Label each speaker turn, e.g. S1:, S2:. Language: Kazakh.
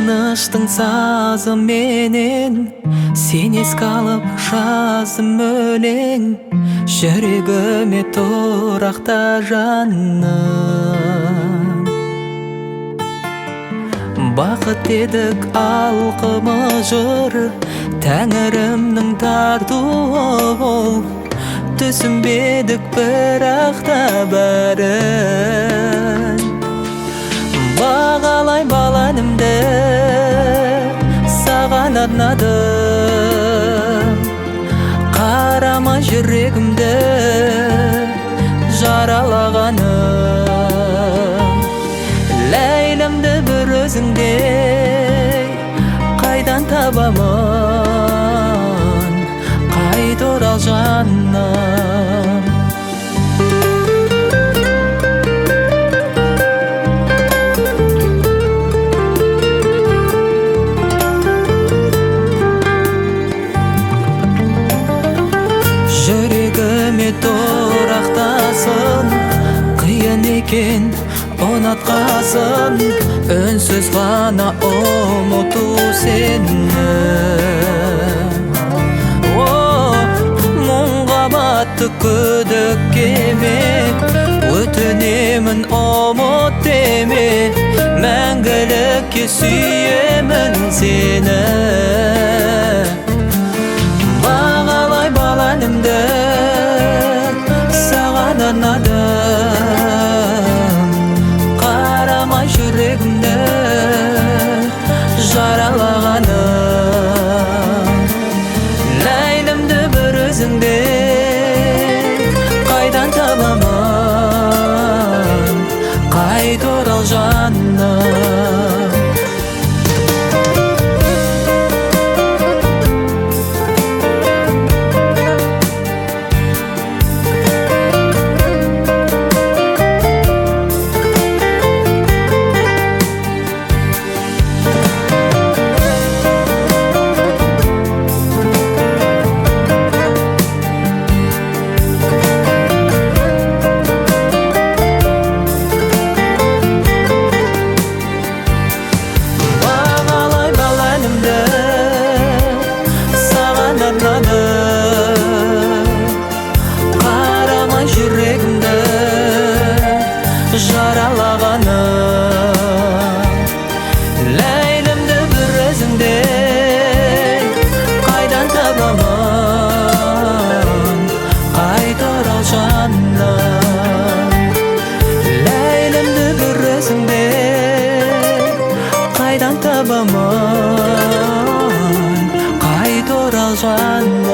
S1: Сағыныштың сазыменен сен еске алып жаздым өлең, жүрегіме тұрақта жаным. Бақыт едік алқымы жыр, тәңірімнің тартуы бол, түсінбедік бірақ та бәрін. Бағалай бал әнімді саған арнадым, қарама жүрегімді жаралағаным. Ләйлімді бір өзіңдей қайдан табамын, қайт орал жаным. Жүрегіме тұрақтасын, қиын екен ұнатқасын, үнсіз ғана ұмыту сені. О, мұңға батты күдікке ме, өтінемін ұмыт деме, мәңгілікке сүйемін сені. Бағалай бал әнімді саған арнадым, қарамай жүрегімді жаралағаным. Ләйлімді бір өзіңдей қайдан табамын, қайт орал жаным. Бағалай бал әнімді саған арнадым, қарамай жүрегімді жаралағаным. Ләйлімді бір өзіңдей қайдан табамын, қайт орал жаным. Ләйлімді бір өзіңдей қайдан табамын, қайт орал жаным.